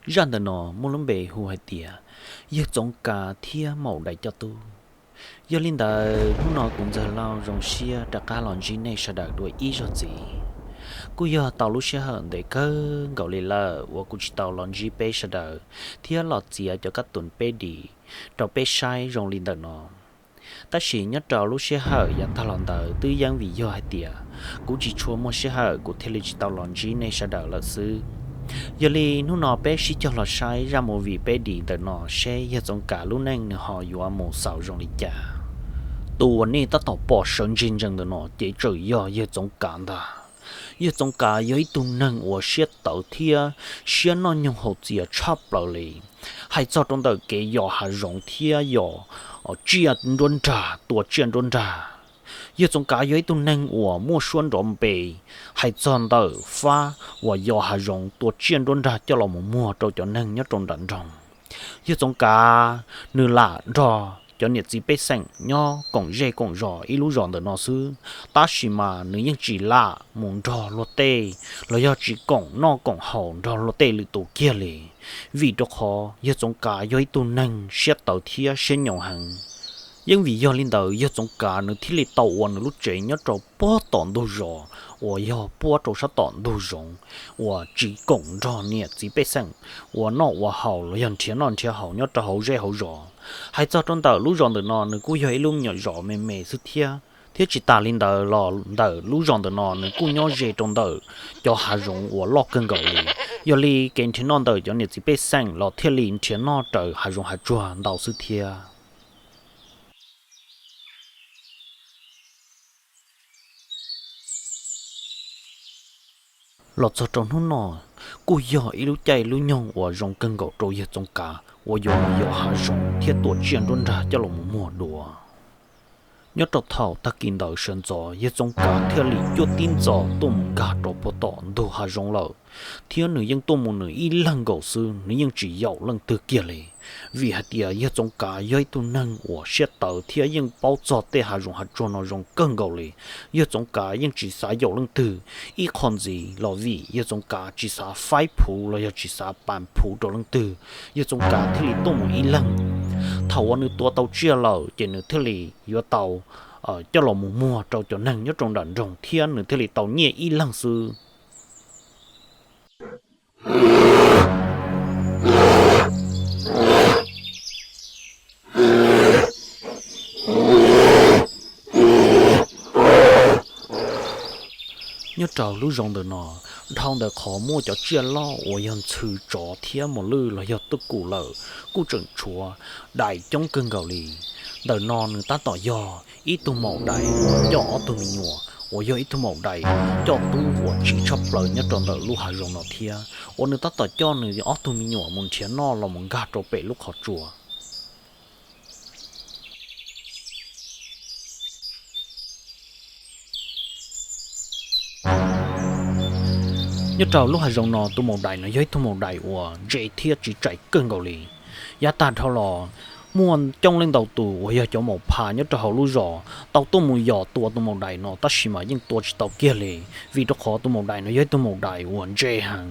Zaj ntawm no muaj lub npe hu hais tias Yawg Txoov Kav thiab Maum Dais Coj Tub. Yog li ntawd hnub no kuv Ntxawg Lauj zoo siab rov qab los ntsib nej sawv daws dua ib zaug ntxiv. Kuj yog tau lub sij hawm ntev kawg nkaus li lawm uas kuv tsis tau los ntsib peb sawv daws thiab los txiav cov kab tus peb dim rau peb saib zoo li ntawm no. Tab sis nyob rau lub sij hawm yav tag los ntawd twb yeej vim yog hais tias kuv tsis tshua muaj sij hawm kuv thiaj li tsis tau los ntsib nej sawv daws lawm xwb. Yog li hnub no peb sib cog los saib zaj movie peb dim ntawm no seb Yawg Txoov Kav lub neej nws ho yuav mus xaus zoo li cas. Tus uas nej tab tom pom sawv ntseg ntsees ntawm no ces tseem yog Yawg Txoov Kav ntag. Yawg Txoov Kav yog ib tug neeg uas siab tawv thiab siab noj nyoog haus txias tshaj plaws li. Hais txog rau ntawm kev yos hav zoov thiab yos tsiaj nruab nrag, tua tsiaj nruab nrag, Yawg Txoov Kav yog ib tug neeg uas muaj suab nrov npe. Hais txog ntawm fab uas yos hav zoov tua tsiaj nruab nrag coj los mus muag rau cov neeg nyob rau nram nroog, Yawg Txoov Kav nws lam nrog cov niam txiv pej xeem nyob koom zej koom zos ib lub zos ntawm no xwb, tab sis mas nws yeej tsis lam mus nrog luag tej los yog tsis koom noj koom haus nrog luag tej lwm tus kiag li. Vim rau qhov Yawg Txoov Kav yog ib tug neeg siab tawv thiab siab nyoos heev. Yeej vim yog li ntawd Yawg Txoov Kav nws thiaj li tau ua nws lub tsev nyob rau puag tom ntug zos uas yog puab rau sab tom ntug zoov uas tsis koom nrog niam txiv pej xeem ua noj ua haus los yog nrhiav noj nrhiav haus nyob rau hauv zej hauv zos. Hais txog rau ntawm lub zos ntawm no nws kuj yog ib lub me nyuam zos me me xwb thiab, thiab tsis tas li ntawd los ntawm lub zos ntawm no nws kuj nyob ze rau ntawm cov hav zoov uas loj kawg nkaus li. Yog li kev nrhiav noj ntawm cov niam txiv pej xeem los thiaj li nrhiav noj raws hav zoov hav tsuag ntau xwb thiab. Los txog rau hnub no, kuj yog ib lub caij lub nyoog uas zoo kawg nkaus rau Yawg Txoov Kav uas yuav mus yos hav zoov thiab tua tsiaj nruab nrag coj los mus muag dua. Nyob rau thaum tag kis ntawd sawv ntxov Yawg Txoov Kav thiaj li cuab tib ntxov tuaj mus nkag rau puag tom ntug hav zoov lawm, thiab nws yeej tuaj mus nws ib leeg nkaus xwb, nws yeej tsis yaum leej twg kiag li. Vim hais tias Yawg Txoov Kav yog ib tug neeg uas siab tawv thiab yeej paub txog tej hav zoov hav tsuag no zoo kawg nkaus li. Yawg Txoov Kav yeej tsis xav yaum leej twg ib qho ntxiv los vim Yawg Txoov Kav tsis xav faib phuv los yog tsis xav pam phuv rau leej twg, Yawg Txoov Kav thiaj li tuaj mus ib leeg. Thaum uas nws tua tau tsiaj lawm ces nws thiaj li yuav tau coj los mus muag rau cov neeg nyob rau nram nroog thiab nws thiaj li tau nyiaj ib leeg xwb. Nyob rau lub zos ntawm no, dhau ntawm qhov muaj cov tsiaj loj uas yog ntxhw, tsov thiab mos lwj los yog twj kum lawm, kuj tseem tshuav dais coob kawg nkaus li. Ntawm no nws tab tom yog ib tug maum dais uas coj ob tug me nyuam uas yog ib tug maum dais coj tub uas tsim tshaj plaws nyob rau ntawm lub hav zoov no thiab uas nws tab tom coj nws ob tug me nyuam mus nrhiav noj los mus nkag rau pem lub qhov tsua. Nyob rau lub hav zoov no tus maum dais no yog ib tug maum dais uas ntse thiab tsis tsaim kawg nkaus li. Yav tag dhau los muaj coob leej ntau tus uas yog cov maum pha nyob rau hauv lub zos tau tuaj mus yos tua tus maum dais no tab sis mas yeej tua tsis tau kiag li, vim rau qhov tus maum dais no yog ib tug maum dais uas ntse heev.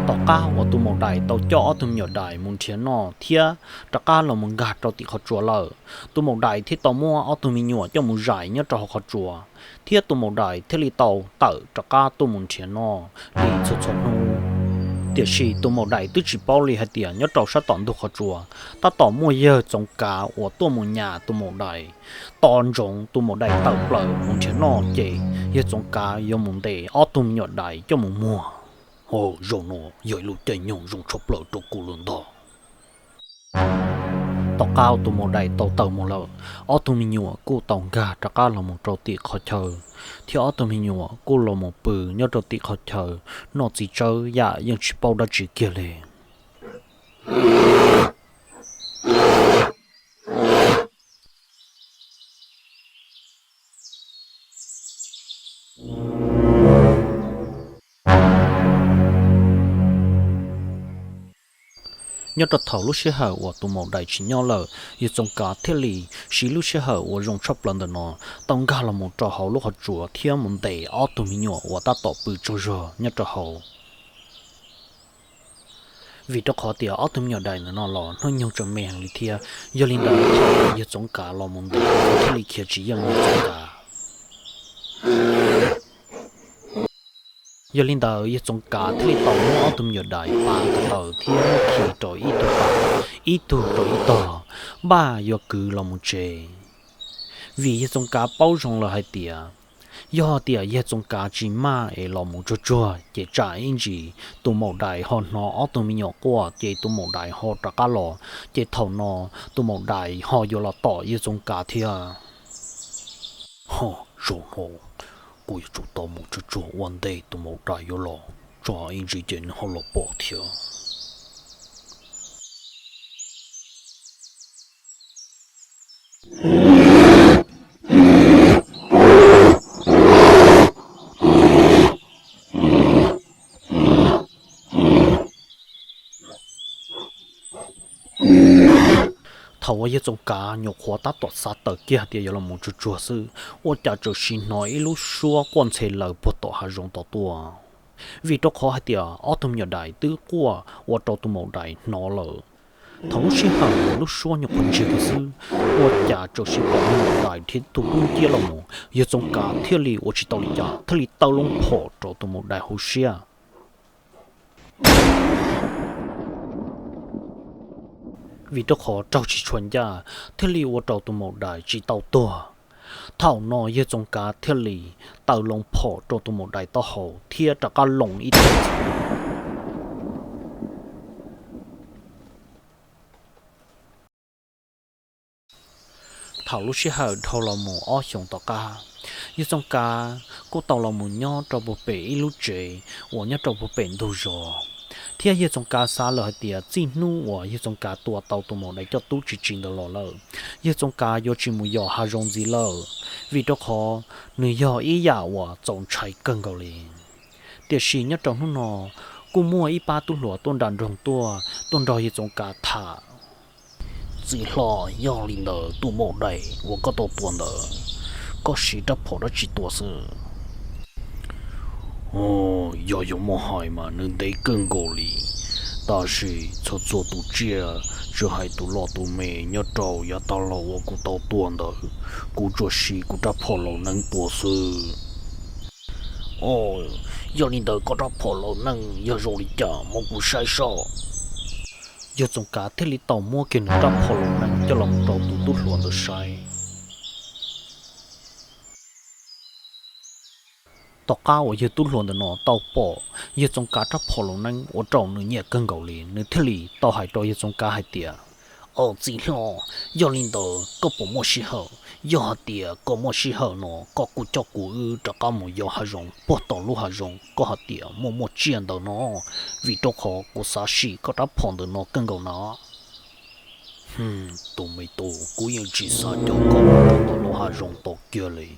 Tom qab uas tus maum dais tau coj ob tug me nyuam dais mus nrhiav noj thiab rov qab los mus nkag rau tim qhov tsua lawm, tus maum dais thiaj tau muab ob tug me nyuam coj mus zais nyob rau hauv qhov tsua, thiab tus maum dais thiaj li tau tawm rov qab tuaj mus nrhiav noj li txhua txhua hnub. Tiam sis tus maum dais twb tsis paub li hais tias nyob rau sab tom ntug qhov tsua tab tom muaj yawg Txoov Kav uas tuaj mus nyas tus maum dais. Tos ntsoov tus maum dais tawm plaws mus nrhiav noj ces yawg Txoov Kav yuav mus ntes ob tug me nyuam dais coj mus muag. Ho zaum no yog ib lub caij nyoog zoo tshaj plaws rau kuv lawm ntag. Tom qab tus maum dais tau tawm mus lawm, ob tug me nyuam kuj tau nkag rov qab los mus rau tim qhov chaw, thiab ob tug me nyuam kuj los mus pw nyob rau tim qhov chaw, noj txiv tsawb yam yeej tsis paub dab tsi kiag li. Nyob rau thaum lub sij hawm uas tus maum dais tsis nyob lawm, yawg Txoov Kav thiaj li siv lub sij hawm uas zoo tshaj plaws ntawm no tau nkag los mus rau hauv lub qhov tsua thiab mus ntes ob tug me nyuam uas tab tom pw tsaug zog nyob rau hauv. Vim rau qhov tias ob tug me nyuam dais ntawm no los hnub nyoog tseem me heev li thiab, yog li ntawd thaum yawg Txoov Kav los mus ntes thiaj li khiav tsis yeej yawg Txoov Kav. Yog li ntawd yawg Txoov Kav thiaj li tau muab ob tug me nyuam dais pav ko taw thiab muab khi rau ib tug pam, ib tug rau ib tog, npaj yuav kwv los mus tsev. Vim yawg Txoov Kav paub zoo lawm hais tias, yog tias yawg Txoov Kav tsis maj es los mus tsuag tsuag ces tsam ib ntsis tus maum dais ho hnov ob tug me nyuam quaj ces tus maum dais ho rov qab los, ces thaum no tus maum dais ho yuav los tom yawg Txoov Kav thiab. Ho, zaum no kuv yuav tsum tau mus tsuag tsuag ua ntej tus maum dais yuav los, tsam ib ntsis ces nws ho los pom thiab. Thaum uas yawg Txoov Kav nyuam qhuav tab tom xav tawm kiag hais tias yuav los mus tsuag tsuag xwb, ua cas txawm sim hnov ib lub suab quaj ntxhe laws puag tom hav zoov tod tuaj. Vim rau qhov hais tias ob tug me nyuam dais twb quaj ua rau tus maum dais hnov lawm. Thaum lub sij hawm uas lub suab nyuam qhuav ntsiag kiag xwb, ua cas txawm sim pom yawg maum dais thiab tus tub nciab los mus, yawg Txoov Kav thiaj li ua tsis tau li cas thiaj li taw loo phom rau tus maum dais hauv siab. Vim rau qhov raug tsis tshua ncaj, thiaj li ua rau tus maum dais tsis tau tuag. Thaum no yawg Txoov Kav thiaj li taw loo phom rau tus maum dais taub hau thiab rov qab loo ib teg. Thaum lub sij hawm dhau los mus ob xyoos tom qab, yawg Txoov Kav kuj tau los mus nyob rau puag pem ib lub tsev uas nyob rau puag pem ntug zos, thiab yawg Txoov Kav xav lawm hais tias txij hnub uas yawg Txoov Kav tua tau tus maum dais coj tub tsis tsis ntawd los lawm, yawg Txoov Kav yuav tsis mus yos hav zoov ntxiv lawm, vim rau qhov nws yog ib yam uas txaus ntshai kawg nkaus li. Tiam sis nyob rau hnub no, kuj muaj ib pab tub hluas tuaj nram nroog tuaj, tuaj nrog yawg Txoov Kav tham. Txiv hlob, yog li ntawd tus maum dais uas koj tau tua ntawd, koj siv rab phom dab tsi tua xwb? Yog yuav muaj hais mas nws ntev kawg nkaus li, tab sis txhua txhua tus tsiaj, tsis hais tus loj tus me nyob rau yav tag los uas kuv tau tua ntawd, kuv tsuas siv kuv rab phom laus neeb tua xwb. Yog li ntawd koj rab phom laus neeb yog zoo li cas muab kuv saib soj. Yawg Txoov Kav thiaj li tau muab kiag nws rab phom laus neeb coj los rau tus tub hluas ntawd saib. Tom qab uas yawg tub hluas ntawm no tau pom yawg Txoov Kav rab phom laus neeb ua rau nws nyiam kawg nkaus li, nws thiaj li tau hais rau yawg Txoov Kav hais tias, Au txiv hlob, yog li ntawd koj puas muaj sij hawm? Yog hais tias koj muaj sij hawm no koj kuj coj kuv wb rov qab mus yos hav zoov puag tom lub hav zoov koj hais tias muaj muaj tsiaj ntawd no, vim rau qhov kuv xav sim koj rab phom ntawm no kawg nkaus na. Tus me tub, kuv yeej tsis xav coj koj mus rau tom lub hav zoov tod kiag li.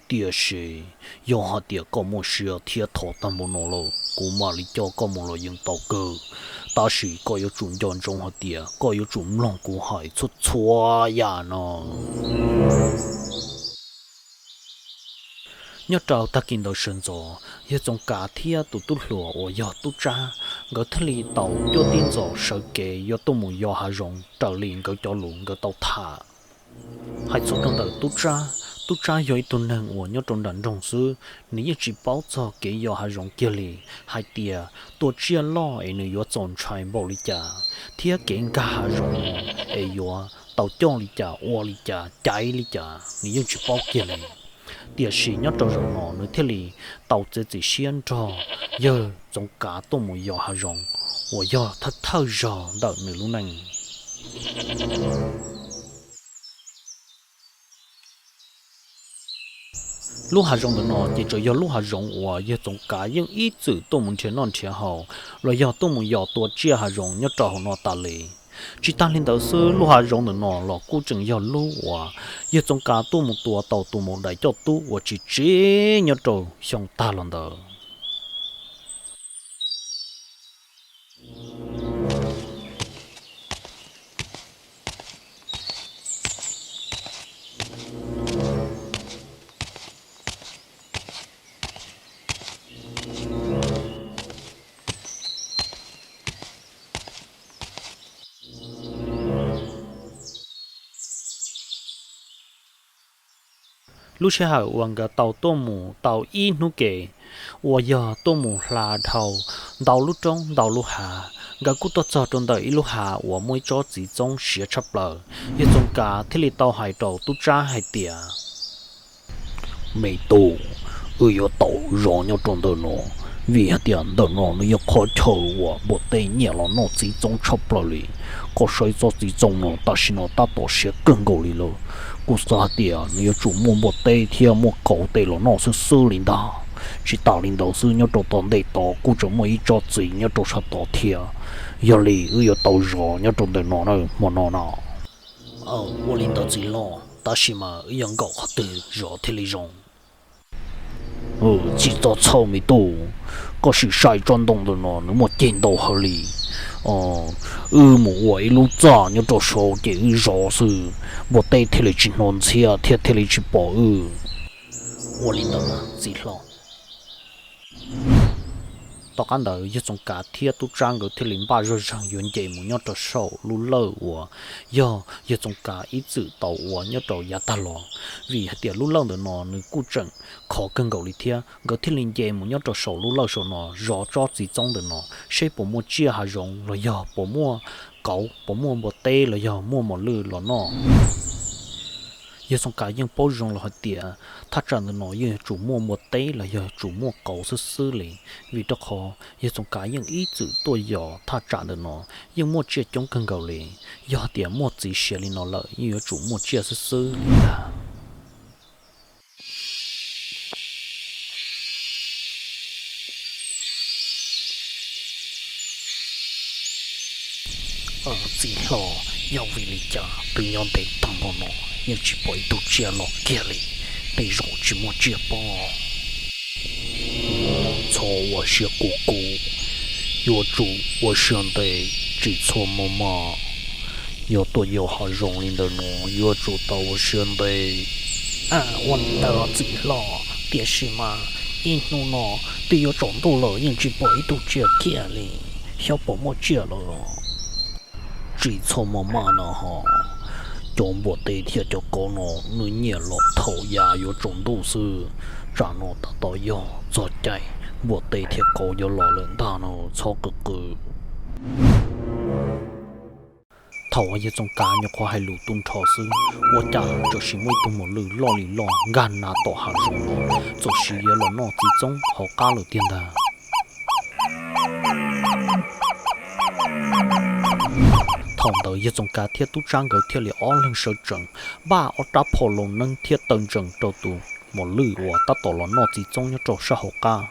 Tiam sis yog hais tias koj muaj siab thiab thov tag npaum no lawm, kuv mam li coj koj mus los yeej tau kawg. Tab sis koj yuav tsum nco ntsoov hais tias koj yuav tsum mloog kuv hais txhua txhua yam no. Nyob rau tag kis ntawd sawv ntxov, yawg Txoov Kav thiab tus tub hluas uas yog Tub Tsab, nkawd thiaj li tau cuab tib ntxos sawv kev yuav tuaj mus yos hav zoov raws li nkawd cov lus nkawd tau tham. Hais txog rau ntawm Tub Tsab, Tub Tsab yog ib tug neeg uas nyob rau nram nroog xwb, nws yeej tsis paub txog kev yos hav zoov kiag li, hais tias tua tsiaj loj es nws yuav txaus ntshai npaum li cas, thiab kev nkag hav zoov es yuav tau coj li cas ua li cas caiv li cas nws yeej tsis paub kiag li. Tiam sis nyob rau zaum no nws thiaj li tau txiav txim siab nrog yawg Txoov Kav tuaj mus yos hav zoov uas yog thawj thawj zaug ntawm nws lub neej. Lub hav zoov ntawm no ces tsuas yog lub hav zoov uas yawg Txoov Kav yeej ib txwm tuaj mus nrhiav noj nrhiav haus los yog tuaj mus yos tua tsiaj hav zoov nyob rau hauv no tas li. Tsis tag li ntawd xwb, lub hav zoov ntawm no los kuj tseem yog lub uas yawg Txoov Kav tuaj mus tua tau tus maum dais coj tub uas tsis tsis nyob rau xyoo tag los ntawd. Lub sij hawm uas nkawd tau tuaj mus tau ib hnub ke, uas yog tuaj mus hla dhau ntau lub roob ntau lub hav, nkawd kuj tuaj txog rau ntawm ib lub hav uas muaj ib tsob txiv txoob siav tshaj plaws. Yawg Txoov Kav thiaj li tau hais rau tub tsab hais tias, Me tub, wb yuav tau zov nyob rau ntawm no, vim hais tias ntawm no nws yog qhov chaw uas npua teb nyiam los noj txiv txoob tshaj plaws li. Koj saib tsob txiv txoob no tam sim no tab tom siav kawg nkaus li lawm. Kuv xav hais tias nws yuav tsum muaj npua teb thiab muaj kauv tej los noj xwb xwb li ntag. Tsis tas li ntawd xwb, nyob rau tom ntej tod kuj tseem muaj ib tsob txiv nyob rau sab tod thiab. Yog li wb yuav tau zov nyob rau ntawm no na, hmo no na. Ua li ntawd txiv hlob, tab sis mas wb yuav nkaum qhov twg zov thiaj li zoo? Tsis txhob txhawj me tub, koj sim saib tsob ntoo ntawm no nws muaj ceg ntau heev li. Wb mus ua ib lub txaj nyob rau saud ces wb zov xwb, npua teb thiaj li tsis hnov ntxhiab thiab thiaj li tsis pom wb. Ua li ntawd txiv hlob. Tom qab ntawd yawg Txoov Kav thiab tub tsab nkawd thiaj li npaj zoj zeeg yuav nce mus nyob rau saum lub lawj uas yog yawg Txoov Kav ib txwm tau ua nyob rau yav tag los, vim hais tias lub lawj ntawm no nws kuj tseem khov kawg nkaus li thiab. Nkawd thiaj li nce mus nyob rau saum lub lawj saum no zov tsob txiv txoob ntawm no, seb puas muaj tsiaj hav zoov los yog puas muaj kauv, puas muaj npua teb los yog muaj mos lwj los noj. Yawg Txoov Kav yeej paub zoo los hais tias thaj tsam ntawm no yeej yuav tsum muaj npua teb los yog tsum muaj kauv xwb xwb li, vim rau qhov yawg Txoov Kav yeej ib txwm tuaj yos thaj tsam ntawm no yeej muaj tsiaj coob kawg nkaus li. Yog hais tias muaj txiv siav li no lawm yeej yuav tsum muaj tsiaj xwb xwb li ntag. Txiv hlob, yog vim li cas twb nyob ntev tag npaum no yeej tsis pom ib tug tsiaj los kiag li? Tej zaum tsis muaj tsiaj pob. Txhob ua siab kub kub, yuav tsum ua siab ntev, tsis txhob maj maj. Yog tuaj yos hav zoov li ntawm no yuav tsum tau ua siab ntev. Ua li ntawd txiv hlob, tiam sis mas ib hnub no twb yuav tsaus ntuj lawm yeej tsis pom ib tug tsiaj kiag li, xyov puas muaj tsiaj lawm. Tsis txhob maj maj no ho, cov npua teb thiab cov kauv no nws nyiam los thaum yav yuav tsaus ntuj xwb. Tsam no tab tom yog txog caij npua teb thiab kauv yuav los lawm ntag no, txhob qw qw. Thaum uas yawg Txoov Kav nyuam qhuav hais lus tu nrho xwb, ua cas txawm sis muaj ib tug mos lwj loj li loj nkag nraim tom hav zoov los, txawm sis yuav los noj txiv txoob hauv qab lawm tiag ntag. Thaum ntawd yawg Txoov Kav thiab tub tsab nkawd thiaj li ob leeg sawv tsees npaj ob rab phom loos neeb thiab taw ntsees rau tus mos lwj uas tab tom los noj txiv txoob nyob rau sab hauv qab.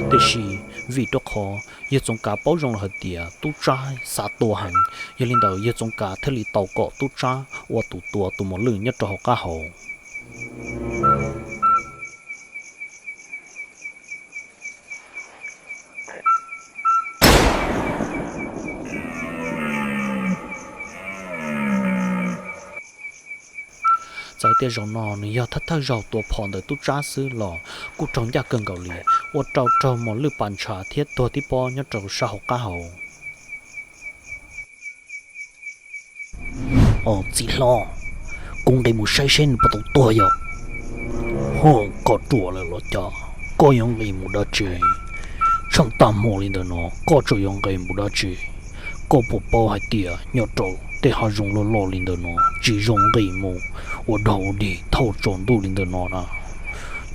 Tiam sis vim rau qhov yawg Txoov Kav paub zoo lawm hais tias tub tsab xav tua heev, yog li ntawd yawg Txoov Kav thiaj li tau kom tub tsab ua tus tua tus mos lwj nyob rau hauv qab hauv. Txawm tias zaum no nws yog thawj thawj zaug tua phom ntawm tub tsab xwb los kuj raug ncaj kawg nkaus li, ua rau raug mos lwj pas ntshav thiab tuag tib pob nyob rau sab hauv qab hauv. Txiv hlob, kuv nqis mus saib seb nws puas tau tuag yom. Hwj, koj ruam lawm los cas? Koj yuav nqis mus dab tsi? Tsheej tag hmo li ntawm no koj tseem yuav nqis mus dab tsi? Koj puas paub hais tias nyob rau tej hav zoov loj loj li ntawm no tsis zoo nqis mus ua dog ua dig thauj tsaus ntuj li ntawm no na.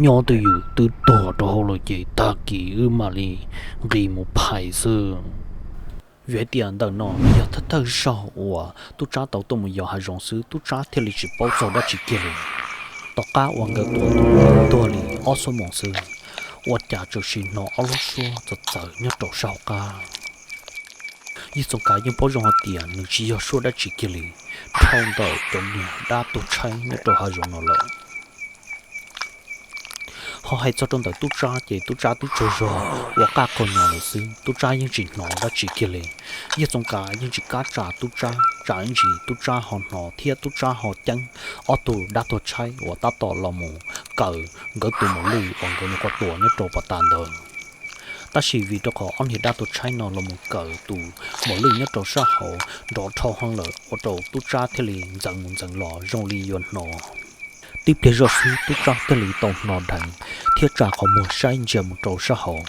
Nyob twj ywm twb tuag rau hauv lawm ces tag kis wb mam li nqis mus phais xwb. Vim hais tias ntawm no yog thawj thawj zaug uas tub tsab tau tuaj mus yos hav zoov xwb, tub tsab thiaj li tsis paub txog dab tsi kiag li. Tom qab uas nkawd tua tus tuag li ob xuab moos xwb, ua cas txawm sim hnov ob lub suab txawv txawv nyob rau sab hauv qab. Yawg Txoov Kav yeej paub zoo hais tias nws tsis yog suab dab tsi kiag li, dhau ntawm cov niag dab tuag tshaib nyob rau hav zoov no lawm. Ho hais txog rau ntawm tub tsab ces tub tsab twb tsaug zog ua qaj qaug no lawm xwb, tub tsab yeej tsis hnov dab tsi kiag li. Yawg Txoov Kav yeej tsis kam tsam tub tsab, tsam ib ntsis tub tsab ho hnov thiab tub tsab ho ceeb ob tug dab tuag tshaib uas tab tom los mus kawm nkawd tus mos lwj uas nkawd nyuam qhuav tua nyob rau pas tas ntawd. Tab sis vim rau qhov ob niag dab tuag tshaib no los mus kawm tus mos lwj nyob rau sab hauv nrov dhau heev lawm ua rau tub tsab thiaj li ntxeev mus ntxeev los zoo li yuav hnov. Tib pliag zoj xwb tub tsab thiaj li tau hno dheev thiab tsa qhov muag saib ntsia mus rau sab hauv.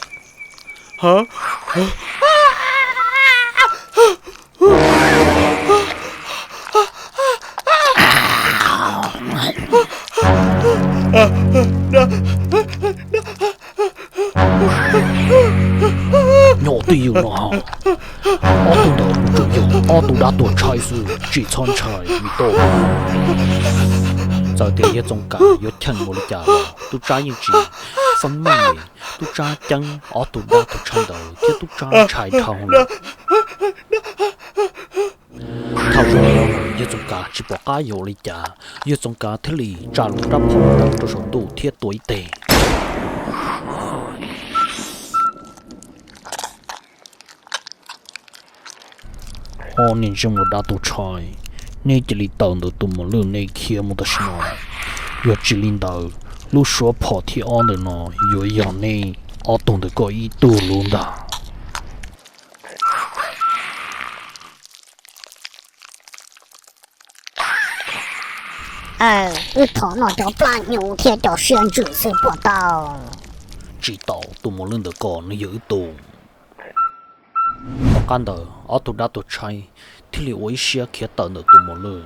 Nyuam twj ywm no, ob tug ntawd tsuas yog ob tug dab tuag tshaib xwb, tsis txhob ntshai me tub. Txawm tias yawg Txoov Kav yuav cheem ua li cas los tub tsab yeej tsis feeb meej li. Tub tsab ceeb ob tug dab tuag tshaib ntawd thiab tub tsab ntshai dhau lawm. Thaum zoo li no yawg Txoov Kav tsis pom qab yuav ua li cas, yawg Txoov Kav thiaj li tsa lub rab phom rau saum ntuj thiab tua ib teg. Ob niag ntsej muag dab tuag tshaib, nej cia li tawm ntawm tus mos lwj nej khiav mus tam sim no. Yog tsis li ntawd, lub suab phom thib ob ntawm no yuav yog nej ob tug ntawm koj ib tug lub ntag. Wb thov noj cov plab hnyuv thiab cov siab ntsws xwb puas tau? Tsis tau, tus mos lwj ntawm koj nws yog wb tug. Tom qab ntawd ob tug dab tuag tshaib thiaj li ua ib siab khiav tawm ntawm tus mos lwj.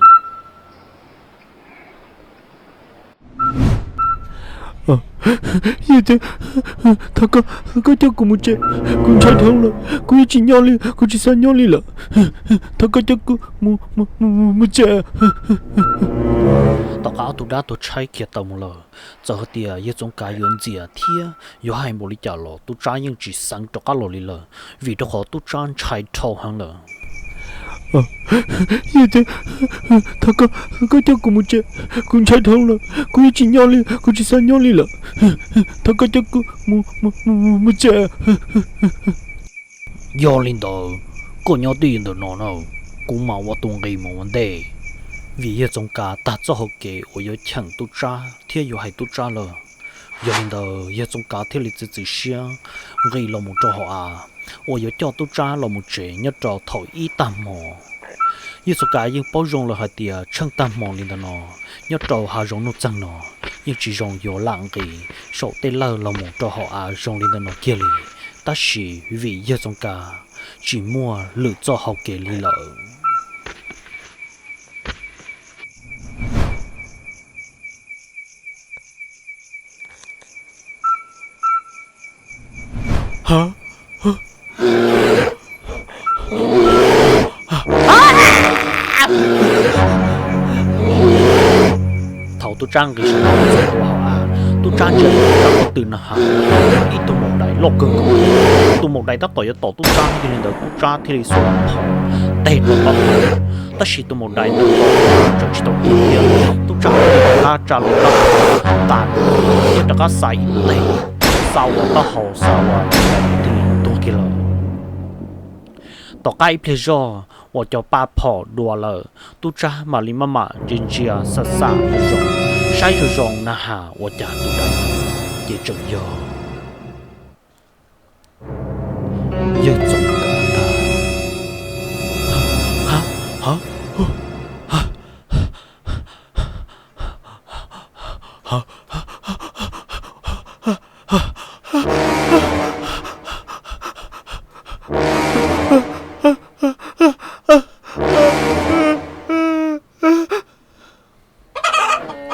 Thov koj, koj coj kuv mus tsev, kuv ntshai dhau lawm, kuv yeej tsis nyob li, kuv tsis xav nyob li lawm. Thov koj coj kuv mus tsev. Tom qab ob tug dab tuag tshaib khiav tawm mus lawm, txawm hais tias yawg Txoov Kav yuav ntxias thiab yuav hais npaum li cas los tub tsab yeej tsis xeev rov qab los li lawm, vim rau qhov tub tsab ntshai dhau heev lawm. Thov koj, koj coj kuv mus tsev, kuv ntshai dhau lawm, kuv yeej tsis nyob li, kuv tsis xav nyob li lawm. Thov koj coj kuv mus tsev. Yog li ntawd, koj nyob twj ywm ntawm no na, kuv mam ua tus nqis mus ua ntej. Vim yawg Txoov Kav tag txoj hau kev uas yuav cheem tub tsab thiab yuav hais tub tsab lawm. Yog li ntawd yawg Txoov Kav thiaj li txiav txim siab nqis los mus rau hauv av uas yuav coj tub tsab los mus tsev nyob rau thaum ib tag hmo. Yawg Txoov Kav yeej paub zoo lawm hais tias tsheej tag hmo li ntawm no, nyob rau hav zoov nuj txeeg no, yeej tsis zoo yuav lam nqis saum tej lawj los mus rau hauv av zoo li ntawm no kiag li. Tab sis vim yawg Txoov Kav tsis muaj lwm txoj hau kev li lawm. Thaum tub tsab nqis saum no txog hauv av, tub tsab ntsia rau qhov twg na has, ib tug maum dais loj kawg nkaus. Tus maum dais tab tom yuav tom tub tsab, yog li ntawd tub tsab thiaj li xuas phom teg rau taub hau. Tab sis tus maum dais ntawd tseem tsis tau tuag thiab, tub tsab thiaj li rov qab tsa lub rab phom tas thiab rov qab xa ib teg, xa ua taub hau xa ua maum dais thiaj li tuag kiag lawm. Tom qab ib pliag zog uas cov pa phom dua lawm, tub tsab mam li maj mam ntsia ntsia xa xa zoo, saib zoo zoo na has ua cas tus dais ces tseem yog yawg Txoov Kav ntag.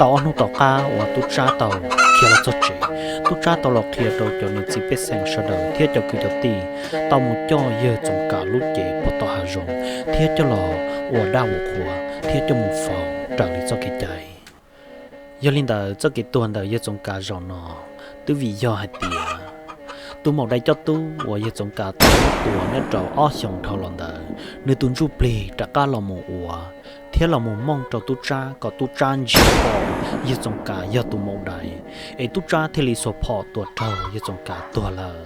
Tau ob hnub tom qab uas tub tsab tau khiav los txog tsev, tub tsab tau los qhia rau cov niam txiv pej xeem sawv daws thiab cov kwv cov tij tau mus coj yawg Txoov Kav lub cev puag tom hav zoov thiab coj los ua dab ua qhua thiab coj mus faus raws li txoj kev cai. Yog li ntawd txoj kev tuag ntawm yawg Txoov Kav zaum no twb vim yog hais tias tus maum dais coj tub uas yawg Txoov Kav tau muab tua nyob rau ob xyoos dhau los ntawd, nws tus ntsuj plig rov qab los mus ua thiab los mus mooj rau tub tsab kom tub tsab ntsia pom yawg Txoov Kav yog tus maum dais, es tub tsab thiaj li xuas phom tua raug yawg Txoov Kav tuag lawm.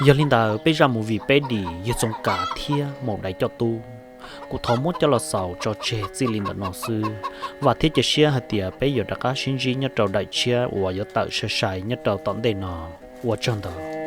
Yog li ntawd peb zaj movie peb dim yawg Txoov Kav thiab maum dais coj tub, kuv thov muab coj los xaus tso tseg txij li ntawm no xwb. Vam thiab cia siab hais tias peb yuav rov qab sib ntsib nyob rau daim tshiab uas yuav tawm sai sai nyob rau tom ntej no. Ua tsaug ntau.